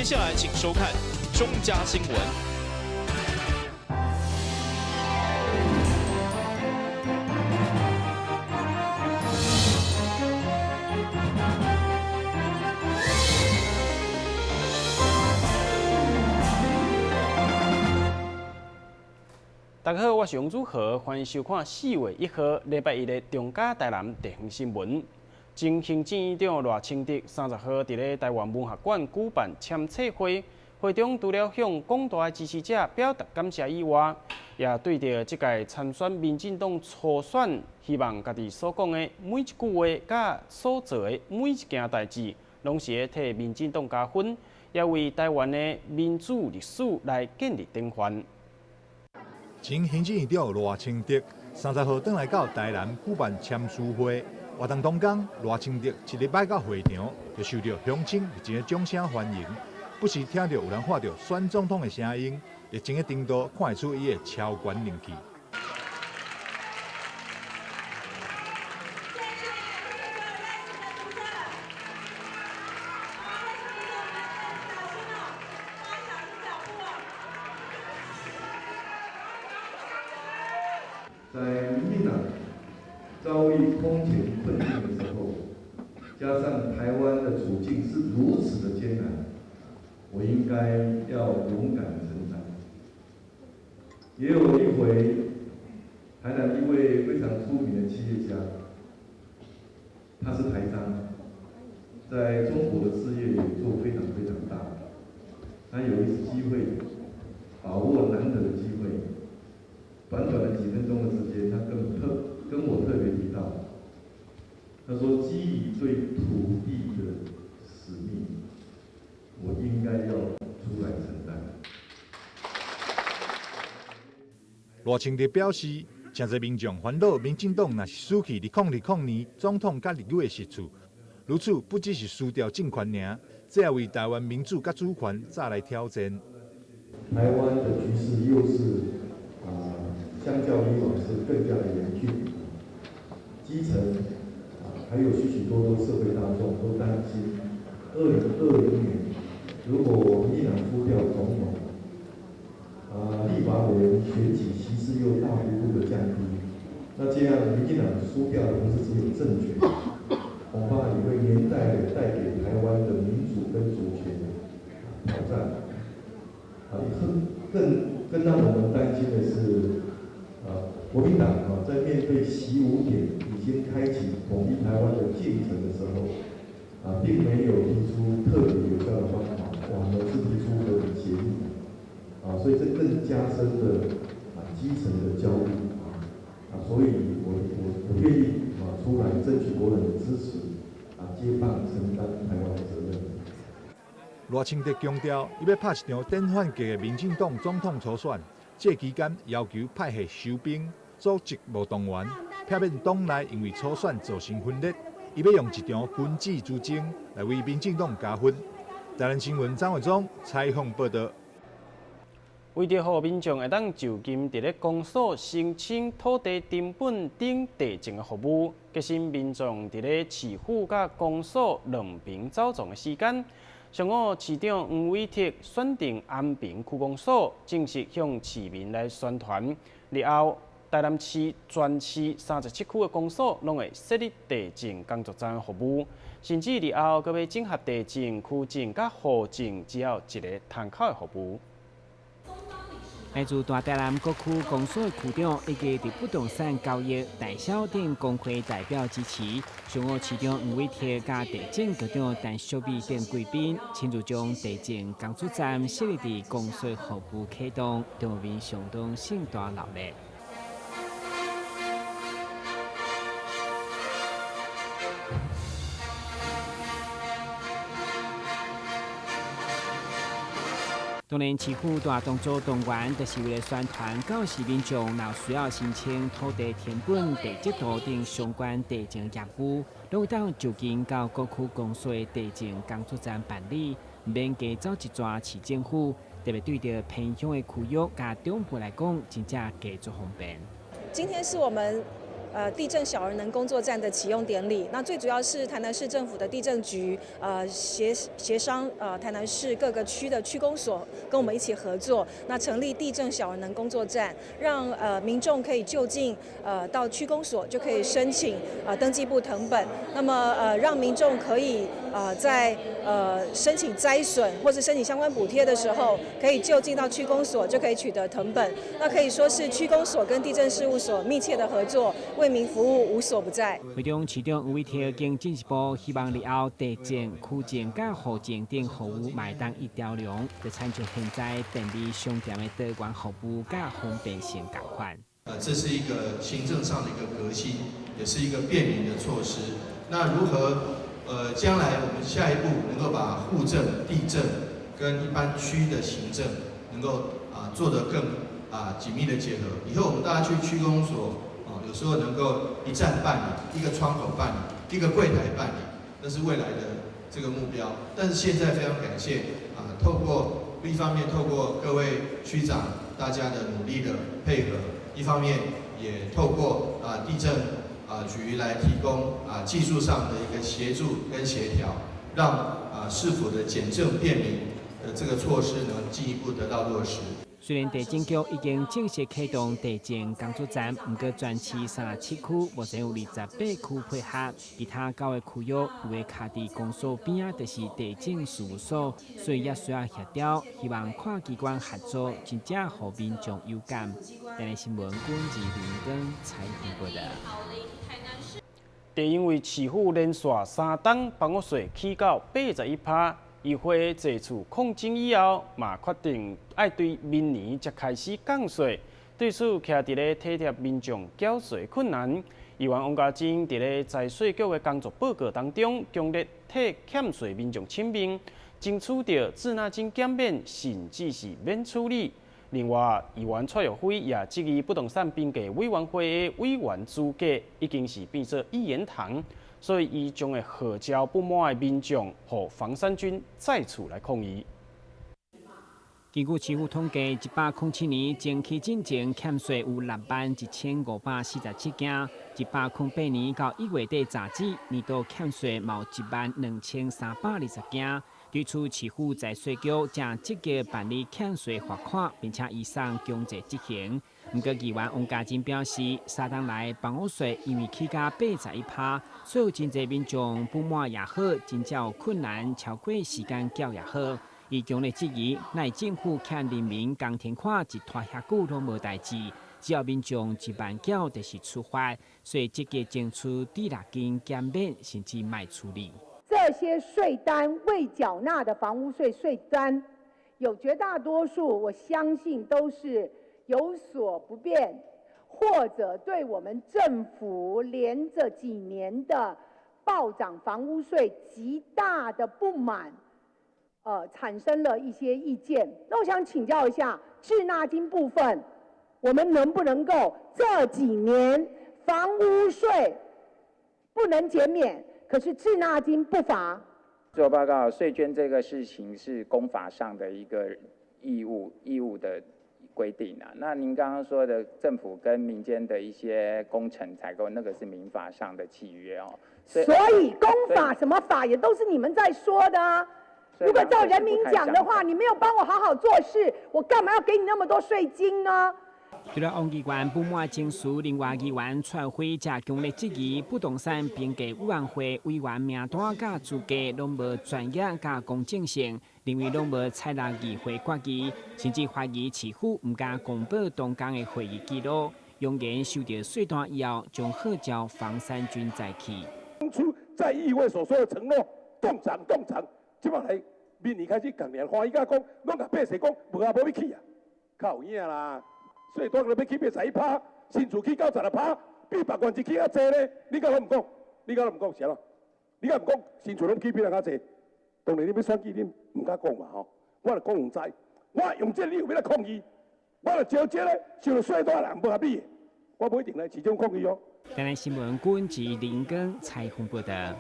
接下來請收看中嘉新聞。大家好，我是王祖豪，歡迎收看4月1號禮拜一的中嘉台南地方新聞。前行政院長賴清德30號佇咧台灣文學館舉辦簽冊會，會中除了向廣大的支持者表達感謝以外，也對著這屆參選民進黨初選，希望家己所講的每一句話，佮所做的每一件代誌，攏是會替民進黨加分，也為台灣的民主歷史來建立典範。前行政院長賴清德30號轉來到台南舉辦簽書會，活動當天，賴清德一入來到會場，就受到鄉親熱情的掌聲歡迎，不時聽到有人喊著選總統的聲音，熱情的程度看會出伊的超懸人氣。在民進黨遭遇空前困境的時候，加上台灣的處境是如此的艱難，我應該要勇敢承擔。也有一回，台南一位非常出名的企業家，他是台商，在中國的事業也做非常非常大。他有一次機會，把握難得的機會。短短的幾分鐘的時間，他跟我特別提到，他說基於對土地的使命，我應該要出來承擔。賴清德表示，誠濟民眾煩惱，民進黨若是失去2020年總統佮立委的席次，如此不只是輸掉政權爾，這也為台灣民主佮主權再來挑戰。台灣的局勢又是相較以往是更加的嚴峻，基層還有許許多多社會大眾都擔心，2020年如果民進黨輸掉總統，立法委員選舉席次又大幅度的降低，那這樣民進黨輸掉的不是只有政權，恐怕也會連帶的帶給台灣的民主跟主權挑戰。更讓我們擔心的是，國民黨在面對習五點已經開啟統一台灣的進程的時候，並沒有提出特別有效的方法，反而是提出和平協議，所以這更加深了基層的焦慮，所以我願意出來爭取國人的支持，接棒承擔台灣的責任。賴清德強調，伊欲拍一場典範級的民進黨總統初選，這期間要求派系收兵。組織無動員，避免黨內因為初選造成分裂。伊欲用一場君子之爭來為民進黨加分。台南新聞張偉忠採訪報道。為著予民眾會當就近佇咧公所申請土地謄本等地政的服務，節省民眾佇咧市府佮公所兩邊走動的時間。上午市長黃偉哲選定安平區公所，正式向市民來宣傳。日後，台南市全市37區的公所攏會設立地政工作站服務，甚至日後閣欲整合地政、區政佮戶政，只要一个窗口的服務。來自大台南各區公所的區長以及佇不動產交易、代銷等公會代表支持。上午市長黃偉哲佮地政局長陳淑美等貴賓親自將地政工作站設立佇公所服務啟動，場面相當盛大熱鬧。當然，市府大動作動員，就是為了宣傳到時民眾若需要申請土地謄本、地籍圖等相關地政業務，攏會當就近到各區公所的地政工作站辦理，毋免加走一轉市政府。特別對著偏鄉的區域佮長輩來講，真正加足方便。今天是我們地政小而能工作站的启用典礼。那最主要是台南市政府的地政局协商台南市各个区的区公所跟我们一起合作，那成立地政小而能工作站，让民众可以就近到区公所就可以申请登记簿誊本。那么让民众可以在申请灾损或者申请相关补贴的时候，可以就近到区公所就可以取得誊本。那可以说是区公所跟地政事务所密切的合作，为民服务无所不在。会中市长黄伟哲经进一步希望日后地政、区政佮户政等服务嘛会当一条龙，就亲像现在便利商店的多元服务佮方便性仝款。这是一个行政上的一个革新，也是一个便民的措施。那如何将来我们下一步能够把户政、地政跟一般区的行政能够做得更紧密的结合。以后我们大家去区公所有时候能够一站办理，一个窗口办理，一个柜台办理，那是未来的这个目标。但是现在非常感谢透过一方面透过各位区长大家的努力的配合，一方面也透过地政局来提供技术上的一个协助跟协调，让市府的简政便民的这个措施能进一步得到落实。虽然地政局已經正式啟動地政工作站，毋過全市37區目前有28區配合，其他9个區域有的卡佇公所邊仔，就是地政事務所，所以也需要協調，希望跨機關合作，真正予民眾有感。台南新聞，郭志林跟采訪報道。因為市府連續3冬房屋稅起到81%。議會濟次抗爭以後，嘛決定愛對明年才開始降稅。對此，徛佇咧體貼民眾繳稅困難。議員王家珍佇咧財稅局的工作報告當中，強烈替欠稅民眾請命，爭取著滯納金減免，甚至是免處理。另外，議員蔡玉輝也質疑不動產評價委員會的委員資格已經是變做一言堂。所以，伊將會號召不滿的民眾予房山軍再次來抗議。根據市府統計，107年前期進前欠稅有61,547件，108年到1月底截止，年度欠稅嘛有12,320件。對此，市府財稅局正積極辦理欠稅罰款，並且移送強制執行。毋過，議員王家珍表示，3冬來房屋稅因為起價81%，所以真濟民眾不滿也好，真正有困難超過時間繳也好。伊強烈質疑，若政府欠人民工程款一拖遐久攏無代誌，只要民眾一慢繳就是處罰，所以積極爭取滯納金減免，甚至莫處理。這些稅單未繳納的房屋稅稅單，有絕大多數，我相信都是有所不便，或者對我們政府連著幾年的暴漲房屋稅極大的不滿，產生了一些意見。那我想請教一下，滯納金部分，我們能不能夠這幾年房屋稅不能減免？可是滯納金不罰。做報告，稅捐這個事情是公法上的一個義務的規定啊。那您剛剛說的政府跟民間的一些工程採購，那個是民法上的契約哦。所以公法什麼法也都是你們在說的啊。如果照人民講的話，你沒有幫我好好做事，我幹嘛要給你那麼多稅金呢？除了王議員不滿情緒，另外議員蔡輝則強烈質疑不動產評價委員會委員名單佮資格攏無專業佮公正性，認為攏無採納議會決議，甚至懷疑市府毋敢公布當工的會議記錄，揚言收著稅單以後，將號召房山軍再起。當初在議會所說的承諾，凍漲凍漲，這擺來明年開始降爾，歡喜甲講，攏共百姓講，無啊，無欲起啊，較有影啦。稅單都欲起81%，新厝起96%，比1%起較濟咧。你敢攏毋講？你敢攏毋講啥咯？你敢毋講新厝攏起比人較濟？當然你欲選舉，你毋敢講嘛吼。我就講毋知，我用這個理由欲來抗議，我就招這个收著稅單人無合理的，我無一定來市長抗議哦。台南新聞郭志林跟采訪報道。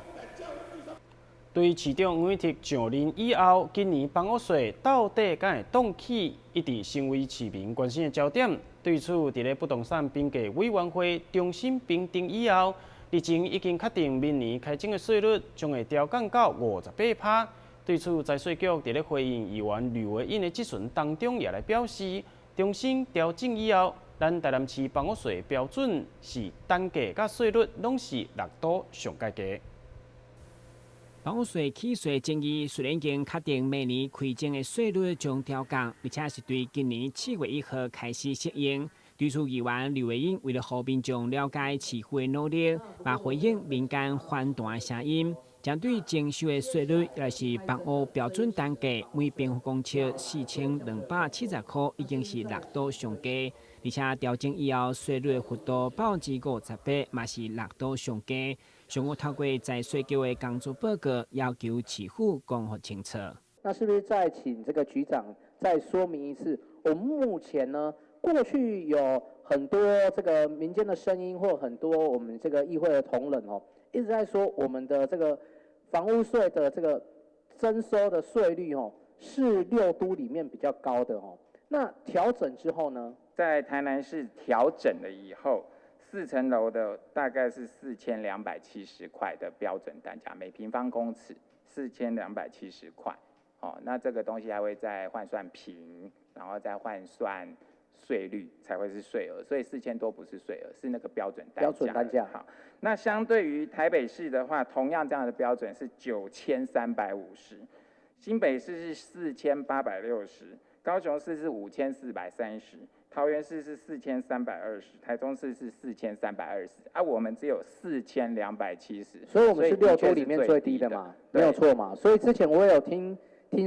對市長黃偉哲上任以後，今年房屋稅到底敢會凍起，一直成為市民關心的焦點。對此，佇咧不動產評價委員會重新評定以後，日前已經確定明年開徵的稅率將會調降到58%。對此，財稅局佇咧回應議員呂維穎的質詢當中，也來表示，重新調整以後，咱台南市房屋稅標準是單價佮稅率攏是六都上蓋低。房屋稅起稅爭議雖然已經確定明年開徵的稅率將調降，而且是對今年7月1號開始適用。對此，議員劉慧英為了予民眾了解市府的努力，嘛回應民間反彈聲音，針對徵收的稅率，也是房屋標準單價每平方公尺4270塊，已經是六都上低。而且調整以後，稅率幅度58%，嘛是六都上低。上午透過財稅局的工作報告，要求市府講予清楚。那是不是再請這個局長再說明一次？我們目前呢，過去有很多這個民間的聲音，或很多我們這個議會的同仁哦，一直在說我們的這個房屋稅的這個徵收的稅率哦，是六都裡面比較高的哦。那調整之後呢？在台南市調整了以後，四層樓的大概是4270塊的標準單價，每平方公尺4270塊。哦，那這個東西還會再換算坪，然後再換算稅率，才會是稅額。所以4000多不是稅額，是那個標準單價。標準單價。好，那相對於台北市的話，同樣這樣的標準是9350，新北市是4860，高雄市是5430。桃園市是4320，台中市是4320，啊，我們只有4270，所以我們是六都裡面最低的嘛，沒有錯嘛。所以之前我有聽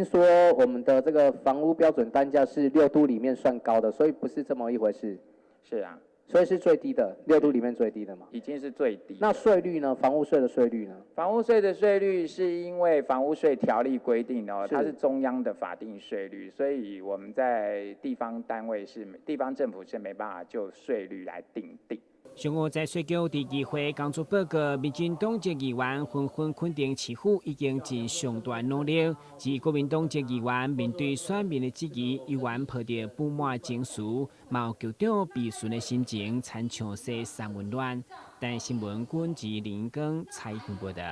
說我們的這個房屋標準單價是六都裡面算高的，所以不是這麼一回事。是啊，所以是最低的，六都裡面最低的嘛。已經是最低。那稅率呢？房屋稅的稅率呢？房屋稅的稅率是因為房屋稅條例規定哦，它是中央的法定稅率，所以我們在地方單位是地方政府是沒辦法就稅率來訂定。上午財稅局佇議會工作報告，民進黨籍議員紛紛肯定市府已經盡上大努力。而國民黨籍議員面對選民的質疑，依然抱著不滿情緒，嘛有局長悲恸的心情，親像洗三溫暖。台視新聞軍之林光採訪報道。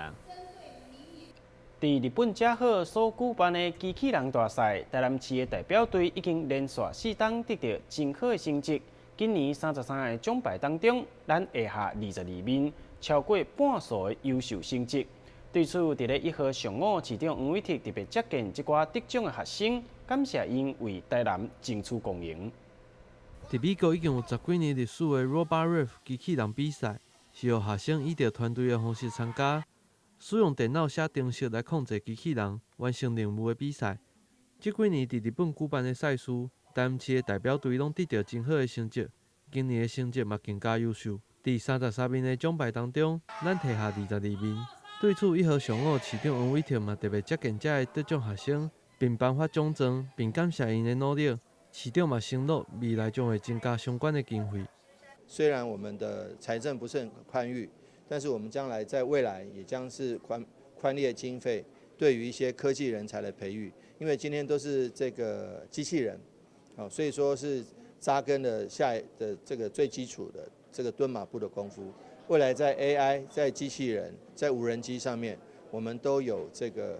佇日本加賀所舉辦的機器人大賽，台南市的代表隊已經連續四冬得到真好的成績。今年33個獎牌當中，咱下下22面，超過半數的優秀成績。對此，佇咧1號上午，市長黃偉哲特別接見這寡得獎的學生，感謝𪜶為台南爭取光榮。佇美國已經有十幾年歷史的 RoboRAVE 機器人比賽，是予學生以著團隊的方式參加，使用電腦寫程式來控制機器人，完成任務的比賽。這幾年佇日本舉辦的賽事，台南市的代表隊攏得著真好的成績，今年的成績嘛更加優秀。佇33面的獎牌當中，咱提下22面。對此，1號上午，市長黃偉哲嘛特別接見這个得獎學生，並頒發獎狀，並感謝𪜶的努力。市長嘛承諾未來將會增加相關的經費。雖然我們的財政不是很寬裕，但是我們將來在未來也將是寬列經費，對於一些科技人才的培育。因為今天都是這個機器人。所以說是扎根了下的這個最基礎的這個蹲馬步的功夫。未來在 AI、在機器人、在無人機上面，我們都有這個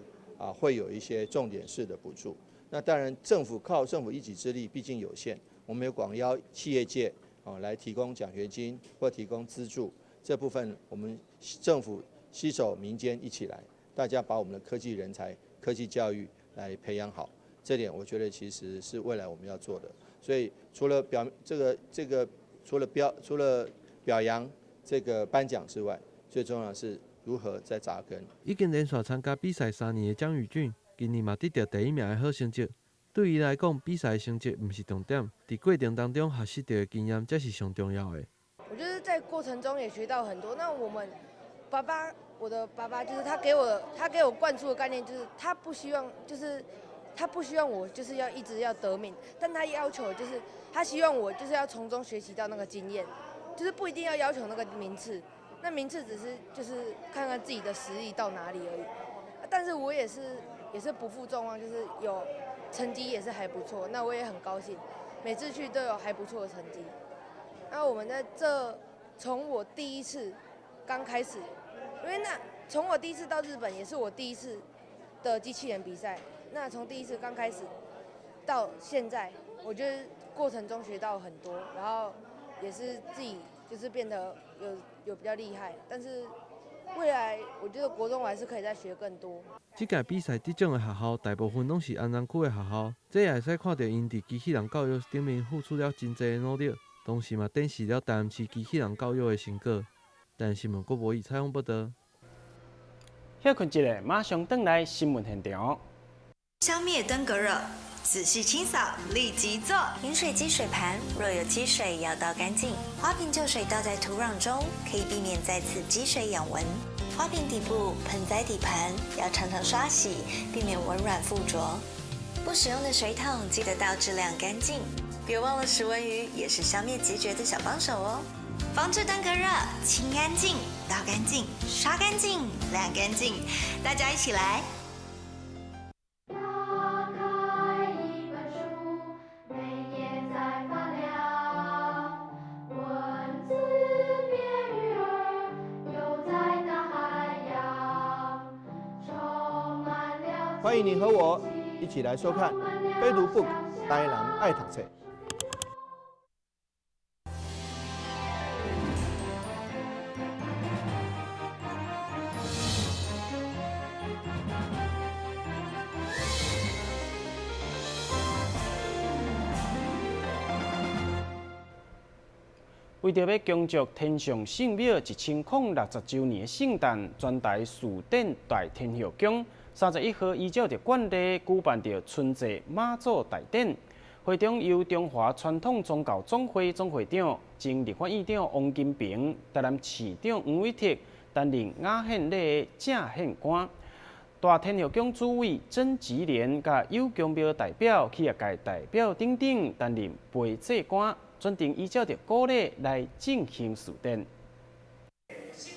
會有一些重點式的補助。那當然，政府靠政府一己之力畢竟有限，我們有廣邀企業界來提供獎學金或提供資助。這部分我們政府攜手民間一起來，大家把我們的科技人才、科技教育來培養好。這點我覺得其實是未來我們要做的，所以除了表這個這個除了表除了表揚這個頒獎之外，最重要的是如何再扎根。已經連續參加比賽3年的江宇俊，今年嘛得著第一名的好成績。對伊來講，比賽成績毋是重點，佇過程當中學習著的經驗才是上重要的。我覺得在過程中也學到很多。那我們爸爸，我的爸爸就是他給我灌輸的概念就是他不希望就是。他不希望我就是要一直要得名，但他要求就是他希望我就是要從中學習到那個經驗，就是不一定要要求那個名次，那名次只是就是看看自己的實力到哪裡而已。但是我也是不負眾望，就是有成績也是還不錯，那我也很高興。每次去都有還不錯的成績。那我們在這，從我第一次剛開始，因為那從我第一次到日本，也是我第一次的機器人比賽。那從第一次剛開始到現在，我覺得過程中學到很多，然後也是自己就是變得有比較厲害。但是未來我覺得國中我還是可以再學更多。這屆比賽得獎的學校大部分攏是安南區的學校，這也會使看著𪜶佇機器人教育頂面付出了真濟的努力，同時嘛展示了台南市機器人教育的成果。但新聞閣無伊採訪報導。歇睏一下，馬上轉來新聞現場。消滅登革熱，仔細清掃，立即做。飲水機水盤若有積水，要倒乾淨。花瓶舊水倒在土壤中，可以避免再次積水養蚊。花瓶底部、盆栽底盤要常常刷洗，避免蚊卵附着。不使用的水桶記得倒至晾乾淨。別忘了食蚊魚也是消滅孑孓的小幫手哦。防治登革熱，清乾淨、倒乾淨、刷乾淨、晾乾淨，大家一起來。歡迎你和我一起來收看《非讀 book 台南愛讀冊》。為著欲恭祝天上聖廟1060週年的聖誕，全台祀典大天后宮31號依照著慣例舉辦著春祭媽祖大典。會中由中華傳統宗教總會總會長、前立法院長王金平、台南市長黃偉哲擔任雅獻禮的正獻官。大天后宮主委曾吉蓮佮有宮廟代表、企業界代表等等擔任陪祭官。選定依照著古禮來進行祀典。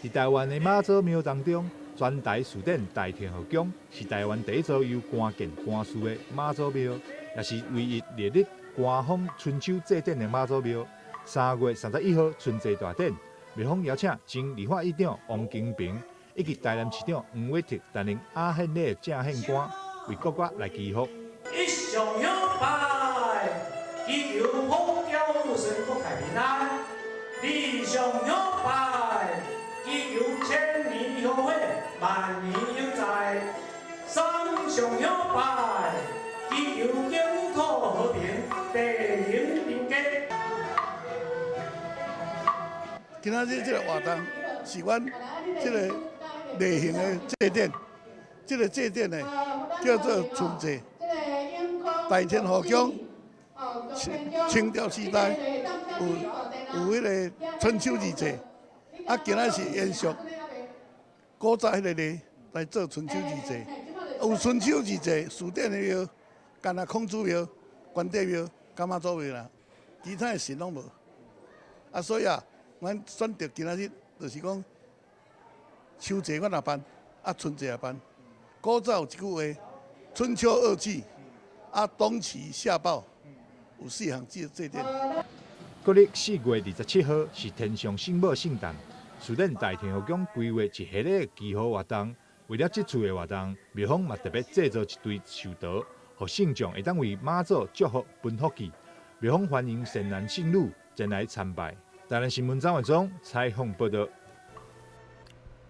佇台灣的媽祖廟當中，全台祀典大天后宮是台灣第一座由官建官祀的媽祖廟，也是唯一列入官方春秋祭典的媽祖廟。3月31號春祭大典，廟方邀請前立法院長王金平以及台南市長黃偉哲擔任雅獻禮的正獻官，為國家來祈福。一上香拜，祈求風調雨順，國泰民安；二上香拜，祈求千年香火，萬年永在；三上香拜，祈求淨土和平，地靈人傑。今仔日這個活動是阮這個例行的祭典，這個祭典呢叫做春祭，大天后宮。清朝時代有彼個春秋二祭，啊，今仔是延續古早彼個禮來做春秋二祭。有春秋二祭，祀典的廟，干焦孔子廟、關帝廟、佮媽祖廟啦，其他的神攏無。啊，所以啊，阮選擇今仔日就是講秋祭阮也辦，啊春祭也辦。古早有一句話：春秋二祭，啊冬祈夏報。有四項祭典。國曆4月27號是天上聖母聖誕，祀典大天后宮規劃一系列祈福活動。為了這次的活動，廟方嘛特別製作一堆壽桃，予信眾會當為媽祖祝福分福氣。廟方歡迎善男信女前來參拜。台南新聞張偉忠採訪報道。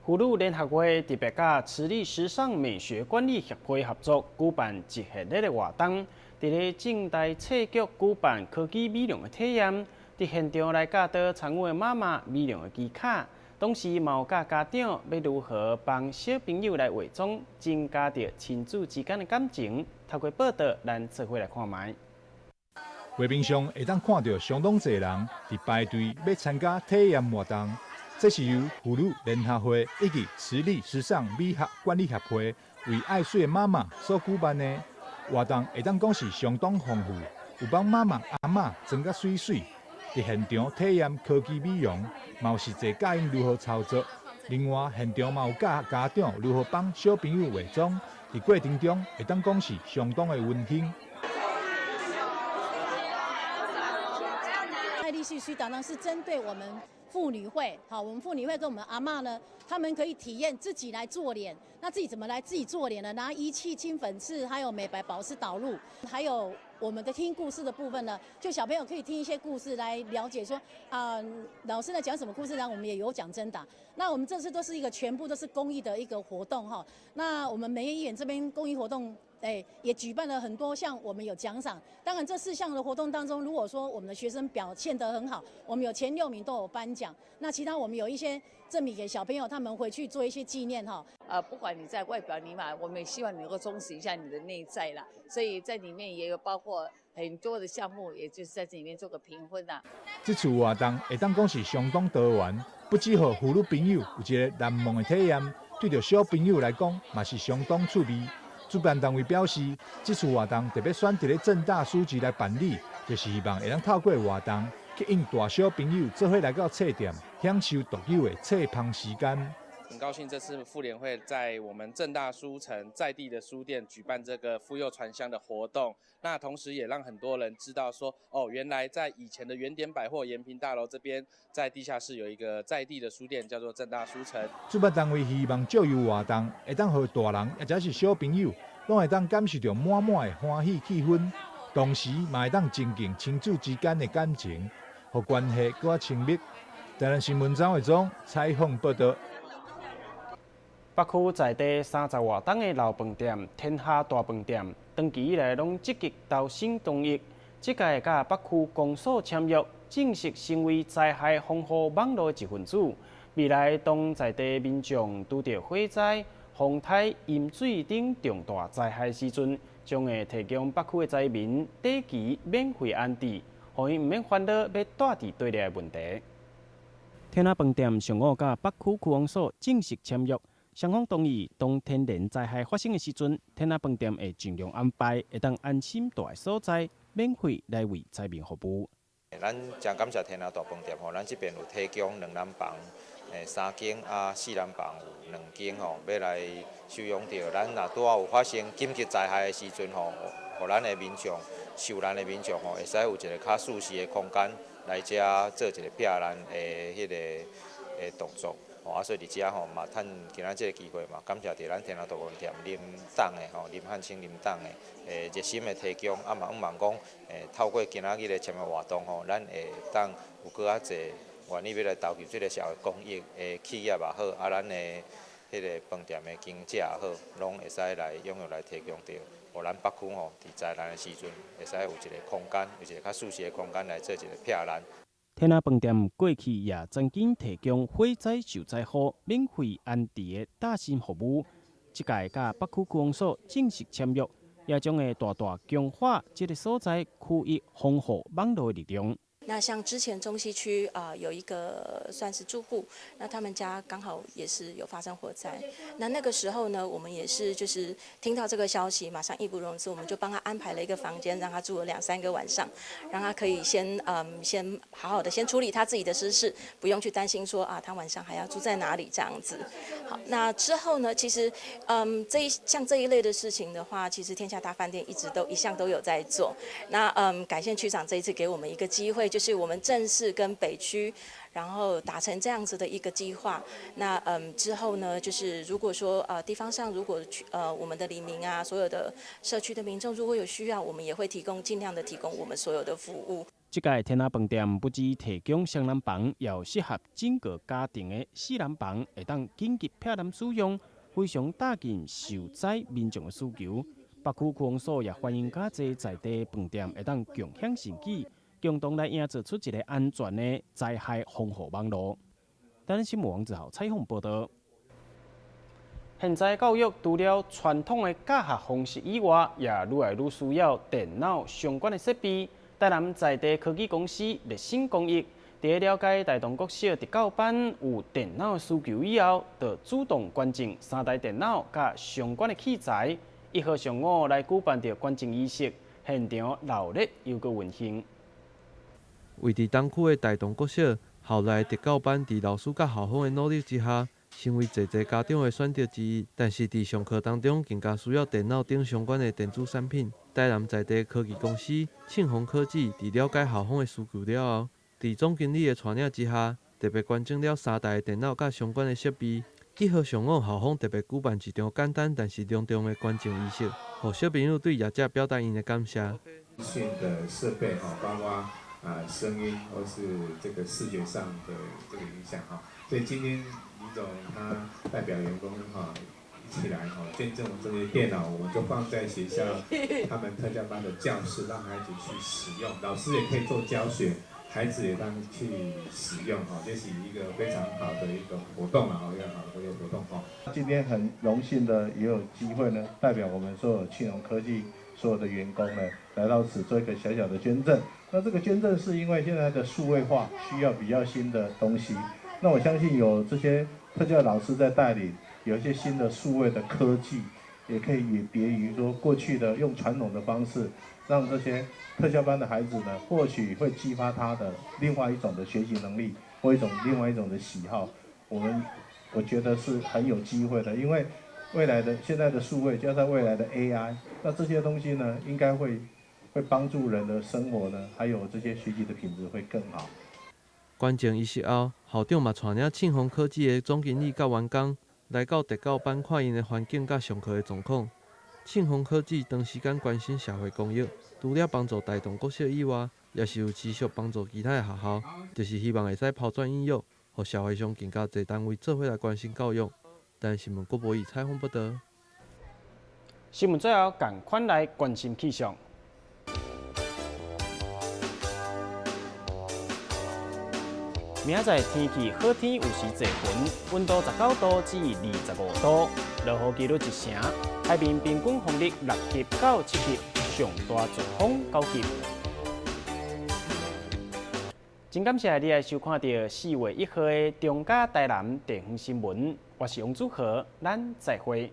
婦女聯合會特別佮慈利時尚美學管理協會合作舉辦一系列的活動。佇咧正大冊局舉辦科技美容的體驗，佇現場來教導參與的媽媽美容的技巧，同時嘛有教家長欲如何幫小朋友來化妝，增加著親子之間的感情。透過報道，咱做伙來看覓。畫面上會當看著相當濟人佇排隊欲參加體驗活動，這是由婦女聯合會以及慈利時尚美學管理協會為愛媠的媽媽所舉辦的。活動會當講是相當豐富，有幫媽媽、阿嬤妝甲媠媠，佇現場體驗科技美容，嘛有實際教𪜶如何操作。另外，現場嘛有教家長如何幫小朋友化妝，佇過程中會當講是相當的溫馨。ABCC 當中是針對我們婦女會，好，我們婦女會跟我們阿嬤呢，他們可以體驗自己來做臉，那自己怎麼來自己做臉呢？拿儀器清粉刺，還有美白保濕導入，還有我們的聽故事的部分呢，就小朋友可以聽一些故事來了解說，啊，老師呢講什麼故事，然後我們也有獎徵答。那我們這次都是一個全部都是公益的一個活動哈。那我們梅議員這邊公益活動，也舉辦了很多項，我們有獎賞。當然，這四項的活動當中，如果說我們的學生表現得很好，我們有前6名都有頒獎。那其他我們有一些贈品給小朋友，他們回去做一些紀念哈。不管你在外表裡嘛，我們也希望你能夠充實一下你的內在啦。所以在裡面也有包括很多的項目，也就是在這裡面做個評分啦。這次活動會當講是相當多元，不只予婦女朋友有一個難忘的體驗，對著小朋友來講嘛是相當趣味。主辦單位表示，這次活動特別選佇咧政大書局來辦理，就是希望會當透過活動吸引大小朋友做伙來到冊店，享受獨有的冊芳時間。很高興這次婦聯會在我們政大書城在地的書店舉辦這個婦幼傳香的活動，那同時也讓很多人知道說，哦，原來在以前的原點百貨延平大樓這邊，在地下室有一個在地的書店，叫做政大書城。主辦單位希望藉由活動，會當予大人或者是小朋友，攏會當感受著滿滿的歡喜氣氛，同時嘛會當增進親子之間的感情予關係閣較親密。台南新聞張偉忠採訪報導。北區在地30外棟的老飯店天下大飯店，長期以來攏積極投身公益。這屆佮北區公所簽約，正式成為災害防護網路的一份子。未來當在地民眾拄著火災、風颱、淹水等重大災害時陣，將會提供北區的災民短期免費安置，予𪜶毋免煩惱欲蹛佇佗的問題。天下飯店上午佮北區區公所正式簽約。雙方同意，當天然災害發生的時陣，天下飯店會盡量安排會當安心蹛的所在，免費來為災民服務。咱誠感謝天下大飯店吼，咱這邊有提供2人房、3間啊，4人房有2間吼，欲來收容著。咱若拄仔有發生緊急災害的時陣吼，予咱的民眾受難的民眾吼，會使有一個較舒適的空間來遮做一個避難的彼個動作。啊，所以佇遮吼嘛，趁今仔這個機會嘛，感謝著咱天下大飯店林董的吼，林漢清林董的熱心的提供，啊嘛，向望講，透過今仔日的簽約活動吼，咱會當有閣較濟願意欲來投入這個社會公益的企業也好，啊，咱的彼個飯店的經營者也好，攏會使來踴躍來提供著，予咱北區吼，佇災難的時陣，會使有一個空間，有一個較舒適的空間來做一個避難。天下飯店過去也曾經提供火災受災戶免費安置的搭薪服務，這屆佮北區區公所正式簽約，也將會大大強化這個所在區域防護網路的力量。那像之前中西區有一個算是住戶，那他們家剛好也是有發生火災，那個時候呢，我們也是就是聽到這個消息，馬上義不容辭，我們就幫他安排了一個房間，讓他住了2、3個晚上，讓他可以先好好的先處理他自己的私事，不用去擔心說啊他晚上還要住在哪裡這樣子。好，那之後呢，其實像這一類的事情的話，其實天下大飯店一直都一向都有在做。那感謝區長這一次給我們一個機會。就是我們正式跟北區，然後達成這樣子的一個計劃。那之後呢，就是如果說地方上如果我們的里民啊，所有的社區的民眾如果有需要，我們也會提供盡量的提供我們所有的服務。這屆天下飯店不只提供雙人房，也有適合整個家庭的4人房，會當緊急避難使用，非常貼近受災民眾的需求。北區區公所也歡迎較濟在地飯店會當共享成果。共同來營造出一個安全的災害防護網路。台南新聞王子豪採訪報導。現在教育除了傳統的教學方式以外，也愈來愈需要電腦相關的設備。台南在地科技公司熱心公益，佇了解大同國小特教班有電腦的需求以後，就主動捐贈3台電腦佮相關的器材。1號上午來舉辦著捐贈儀式，現場熱鬧又閣溫馨。位佇東區的大同國小校內特教班，佇老師佮校方的努力之下，成為濟濟家長的選擇之一。但是佇上課當中，更加需要電腦等相關的電子產品。台南在地科技公司慶宏科技佇了解校方的需求了後，佇總經理的帶領之下，特別捐贈了三台電腦佮相關的設備。結合上午校方特別舉辦一場簡單但是隆重的捐贈儀式，予小朋友對業者表達𪜶的感謝。訊的設備吼，包括聲音或是這個視覺上的這個影響哈。所以今天林總他代表員工哈一起來哈捐贈這些電腦，我們就放在學校他們特教班的教室，讓孩子去使用，老師也可以做教學。孩子也當去使用哈，這是一個非常好的一個活動啊，一個好的一個活動哈。今天很榮幸的也有機會呢，代表我們所有慶榮科技所有的員工呢，來到此做一個小小的捐贈。那這個捐贈是因為現在的數位化需要比較新的東西，那我相信有這些特教老師在帶領，有一些新的數位的科技，也可以有別於說過去的用傳統的方式。讓這些特教班的孩子呢，或許會激發他的另外一種的學習能力，或一種另外一種的喜好。我覺得是很有機會的，因為未來的現在的數位加上未來的 AI，那這些東西呢，應該會幫助人的生活呢，還有這些學習的品質會更好。捐贈儀式後，校長嘛帶領慶鴻科技的總經理佮員工來到特教班看𪜶的環境佮上課的狀況。慶鴻科技長時間關心社會公益，除了幫助大同國小以外，也是有持續幫助其他的學校，就是希望會使拋磚引玉，予社會上更加濟單位做伙來關心教育。但新聞郭博宇採訪報導。新聞最後，仝款來關心氣象。明仔載天氣好天，有時濟雲，溫度19度至25度，落雨幾率1成。海面平均風力6級到7級，上大陣風9級。真感謝你來收看到4月1號的中嘉台南地方新聞，我是王祖豪，咱再會。